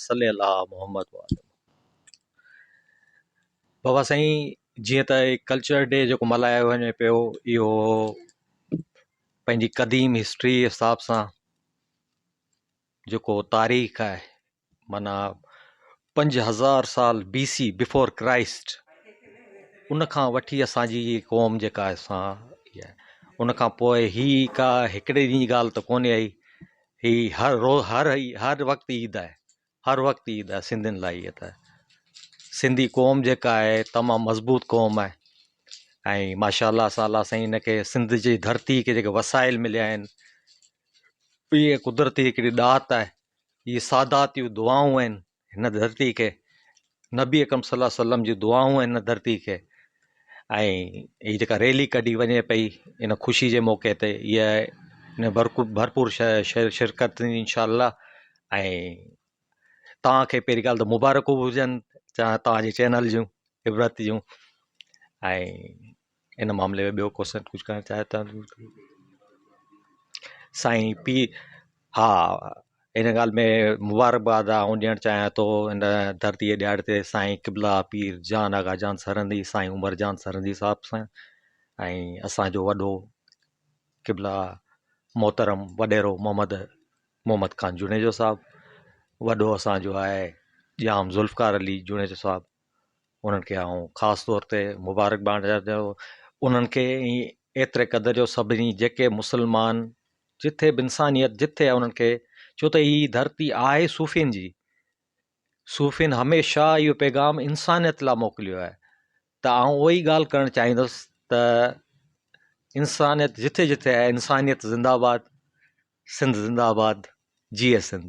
صلي علي محمد وآل بابا سائين جيئن ته ڪلچر ڊي جيڪو ملهايو وڃي پيو اهو پنهنجي قديم هسٽري حساب سان جيڪو تاريخ آهي معنيٰ 5000 سال بي سي بفور ڪرائسٽ ان کان وٺي اسانجي هي قوم جيڪا آهي سا ان کان پوء هي ڪا هڪڙي ڏينهن جي ڳالهه ته ڪونهي آئي هي هر روز هر هر وقت عيد آهي هر وقت عيد آهي سنڌين لاء هيء ته سنڌي قوم جيڪا آهي تمام مضبوط قوم آهي ۽ ماشاء الله سان الله سائين هن کي سنڌ جي ڌرتي کي جيڪي وسائل مليا آهن اهي قدرتي هڪڙي ڏات آهي اهي سادات جون دعائون آهن هن ڌرتي کي نبي اڪرم صلي الله عليه وسلم جون دعائون آهن هن ڌرتي کي ۽ هي جيڪا ريلي ڪڍي وڃي پئي ان خوشي جي موقعي تي اها ان ڀرپور شرڪت ٿيندي انشاء الله ۽ توهان کي پهرين ڳالهه ته مبارڪون هجن توهان جي چينل جون عبرت جون ۽ ان معاملي ۾ ٻيو ڪوسن ڪجهه ڪرڻ چاهي ته سائين پي ها ان ڳالهه ۾ مبارڪباد آئون ڏيڻ چاهيان ٿو ان ڌرتيء ڏياڙي تي سائين قبلا پير جان آغا جان سرهندي سائين عمر جان سرهندي صاحب سان ۽ اسانجو وڏو قبلا محترم وڏيرو محمد محمد خان جوڻيجو صاحب وڏو اسانجو آهي ڄام ذوالفقار علي جوڻيجو صاحب انهن کي آئون خاص طور تي مبارڪباد ڏيان ٿو انهن کي ايتري قدر جو سڀني جيڪي مسلمان جٿي به انسانيت جٿي آهي انهن کي ڇو ته هي ڌرتي آهي صوفين جي صوفين هميشه اهو پيغام انسانيت لاء موڪليو آهي ته آئون اها ئي ڳالهه ڪرڻ چاهيندس ته انسانيت جٿي جٿي آهي انسانيت زنده آباد سنڌ زنده آباد جيئي سنڌ.